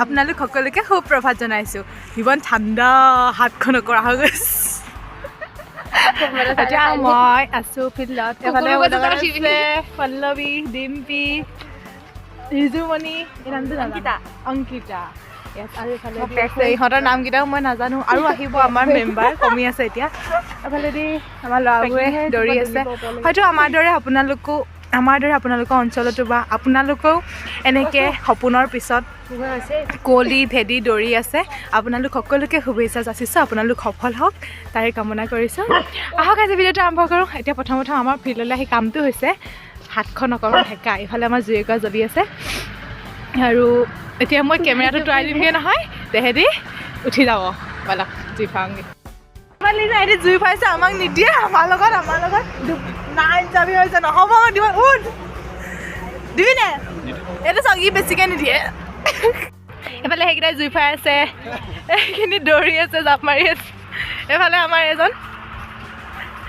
আপোনালোক সকলোকে সুপ্ৰভাত জনাইছোঁ। ইমান ঠাণ্ডা, হাতখন কৰা হৈ গৈছে। এতিয়া মই আছোঁ ফিল্ডত। এফালে মোৰ লগত আছে পল্লৱী, ডিম্পী, ৰিজুমণি, এই নামটো অংকিতা, অংকিতা। Yes, আৰু এইফালে আছে ইহঁতৰ নামকেইটাও মই নাজানো। আৰু আহিব, আমাৰ মেম্বাৰ কমি আছে এতিয়া। এফালেদি আমাৰ ল'ৰাবোৰে দৌৰি আছে। হয়তো আমাৰ দৰে আপোনালোকো, আমাৰ দৰে আপোনালোকৰ অঞ্চলতো বা আপোনালোকেও এনেকৈ সপোনৰ পিছত কুঁৱলী ভেদি দৌৰি আছে। আপোনালোক সকলোকে শুভেচ্ছা যাচিছোঁ, আপোনালোক সফল হওক তাৰে কামনা কৰিছোঁ। আহক, আজি ভিডিঅ'টো আৰম্ভ কৰোঁ। এতিয়া প্ৰথম প্ৰথম আমাৰ ফিল্ডলৈ আহি কামটো হৈছে হাতখন অকণমান সেকা। ইফালে আমাৰ জুই একুৰা জ্বলি আছে আৰু এতিয়া মই কেমেৰাটো টুৱাই দিমগৈ নহয়, তেহেঁতি উঠি যাব। ব'লক, জুই ফুৱাওঁগৈ। এহেঁতি জুই ফুৱাইছে, আমাক নিদিয়ে। আমাৰ লগত নাই যাবি হৈছে, নহ'ব, দিব। উঠ, দিবি নে? এইটো চাওক, ই বেছিকৈ নিদিয়ে। এইফালে সেইকেইটাই জুই ফুৱাই আছে, এইখিনি দৌৰি আছে, জাপ মাৰি আছে। এইফালে আমাৰ এজন,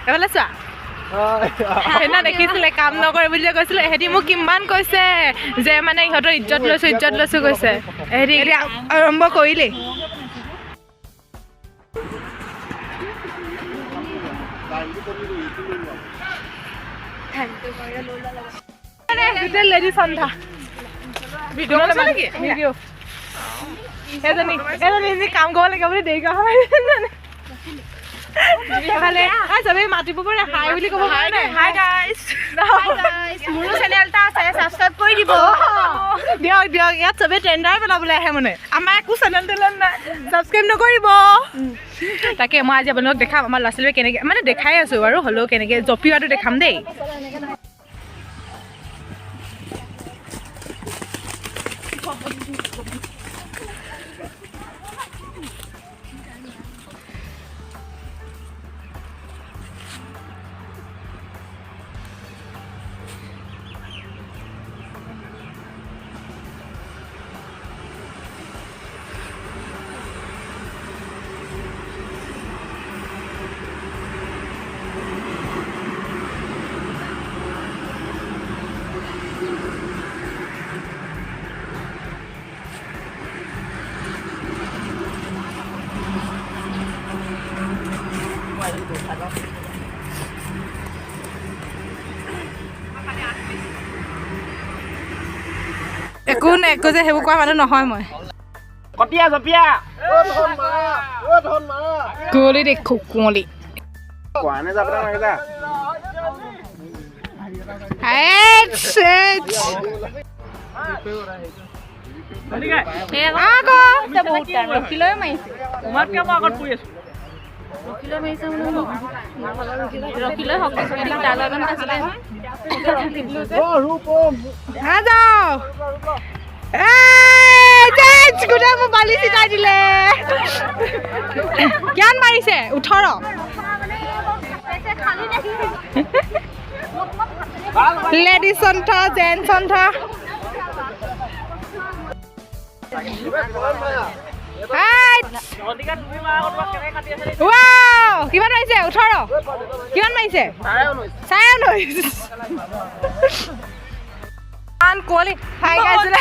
এইফালে চোৱা, সেইদিনা দেখিছিলে কাম নকৰে বুলি যে কৈছিলে। এহেঁতি মোক কিমান কৈছে যে মানে ইহঁতৰ ইজ্জত লৈছোঁ, ইজ্জত লৈছোঁ কৈছে। এহেঁতি এতিয়া আৰম্ভ কৰিলেই। গোটেই লেডিজ সন্থা ভিডিঅ' নেকি? ভিডিঅ'। এজনী এজনী কাম কৰিব লাগে বুলি দেৰি কৰা। এফালে চবেই মাতিব পাৰে, হাই বুলি ক'ব পাৰে। হাই গাইস, মোৰো চেনেল এটা আছে, ছাবস্ক্ৰাইব কৰি দিব। দিয়ক দিয়ক। ইয়াত চবেই টেণ্ডাৰ পেলাবলৈ আহে, মানে আমাৰ একো চেনেল টেনেল নাই, ছাবস্ক্ৰাইব নকৰিব। তাকে মই আজি আপোনালোকক দেখাম আমাৰ ল'ৰা ছোৱালীয়ে কেনেকৈ, মানে দেখাই আছোঁ বাৰু, হ'লেও কেনেকৈ জঁপিওৱাটো দেখাম দেই। একো নাই, একো যে সেইবোৰ কোৱা মানুহ নহয় মই। কটীয়া জপিয়া। কুঁৱলী দেখো, কুঁৱলী। কোৱানে যাব নালাগে যা। আকৌ ৰখিলৈ মাৰিছে, ৰখিলৈ শক্তি তাৰ লগত নাছিলে। নাযাওঁ। গোটেই মোক বালি ছিটাই দিলে। কিমান মাৰিছে? 18। লেডিজ সন্থা, জেণ্টছ সন্থা। কিমান মাৰিছে? 18। কিমান মাৰিছে? 19.5। ইমান কুঁৱলী। হাই গাইছিলে,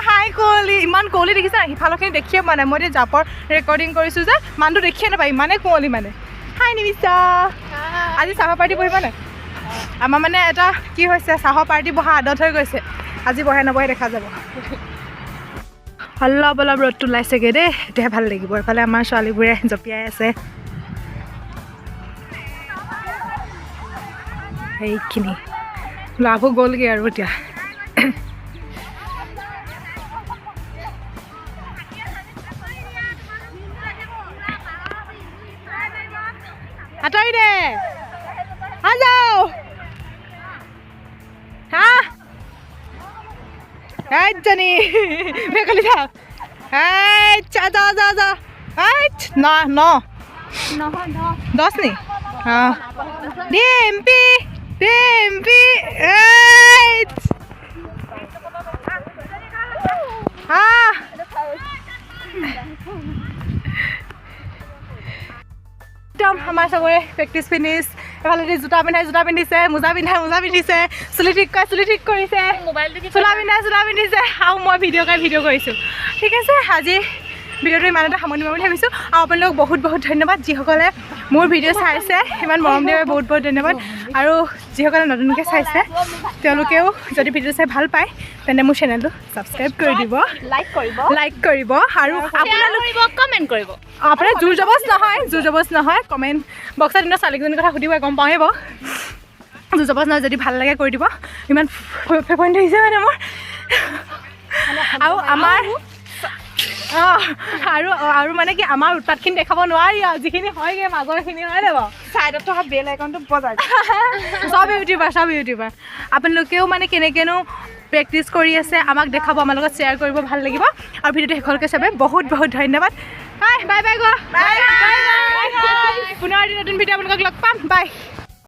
হাই কুঁৱলী, ইমান কুঁৱলী দেখিছা? সিফালৰখিনি দেখিয়ে পোৱা নাই। মই এতিয়া জাপৰ ৰেকৰ্ডিং কৰিছোঁ যে মানুহটো দেখিয়ে নাপায়, ইমানেই কুঁৱলী মানে। হাই নিমিছা, আজি চাহৰ পাৰ্টি বহিব নাই? আমাৰ মানে এটা কি হৈছে, চাহৰ পাৰ্টি বহা আদত হৈ গৈছে। আজি বহে নবহে দেখা যাব। অলপ অলপ ৰ'দটো ওলাইছেগৈ দেই, এতিয়াহে ভাল লাগিব। এইফালে আমাৰ ছোৱালীবোৰে জঁপিয়াই আছে। সেইখিনি ল'ৰাবোৰ গ'লগৈ আৰু এতিয়া। আঁতৰি দে, যাওঁ। হা, এইজনী ভেকুলী থাক। এই যা যা যা যা। এই ন ন 10 নি? অঁ, ডিম্পি ডিম্পি। এই হা, একদম আমাৰ চবৰে প্ৰেক্টিচ ফিনিছ। এফালেদি জোতা পিন্ধাই জোতা পিন্ধিছে, মোজা পিন্ধাই মোজা পিন্ধিছে, চুলি ঠিক কৰে চুলি ঠিক কৰিছে, চোলা পিন্ধাই চোলা পিন্ধিছে, আৰু মই ভিডিঅ' কৰি ভিডিঅ' কৰিছোঁ। ঠিক আছে, আজি ভিডিঅ'টো ইমানতে সামৰণি মাৰিম বুলি ভাবিছোঁ। আৰু আপোনালোকক বহুত বহুত ধন্যবাদ, যিসকলে মোৰ ভিডিঅ' চাইছে, ইমান মৰম দিয়ে, বহুত বহুত ধন্যবাদ। আৰু যিসকলে নতুনকৈ চাইছে, তেওঁলোকেও যদি ভিডিঅ'টো চাই ভাল পায়, তেন্তে মোৰ চেনেলটো ছাবস্ক্ৰাইব কৰি দিব, লাইক কৰিব, লাইক কৰিব। আৰু আপোনালোক কৰিব, কমেণ্ট কৰিব। আপোনাৰ জোৰ জবজ নহয়, জোৰ জবজ নহয়, কমেণ্ট বক্সত দিনৰ ছোৱালীকেইজনীৰ কথা সুধিব, গম পাওঁৱেই বাৰু। জোৰ জবজ নহয়, যদি ভাল লাগে কৰি দিব। ইমান ফেপনি ধৰিছে মানে মোৰ। আৰু আমাৰ অঁ আৰু আৰু মানে কি, আমাৰ উৎপাতখিনি দেখাব নোৱাৰি আৰু যিখিনি হয়গৈ মাজৰখিনি হয়নে বাৰু? চাইডত থকা বেল আইকনটো বজাই। চব ইউটিউবাৰ, চব ইউটিউবাৰ। আপোনালোকেও মানে কেনেকৈনো প্ৰেক্টিচ কৰি আছে আমাক দেখাব, আমাৰ লগত শ্বেয়াৰ কৰিব, ভাল লাগিব। আৰু ভিডিঅ'টো শেষলৈকে চাবে। বহুত বহুত ধন্যবাদ। বাই বাই বাই, গ বাই বাই। পুনৰ এটি নতুন ভিডিঅ' আপোনালোকক লগ পাম। বাই।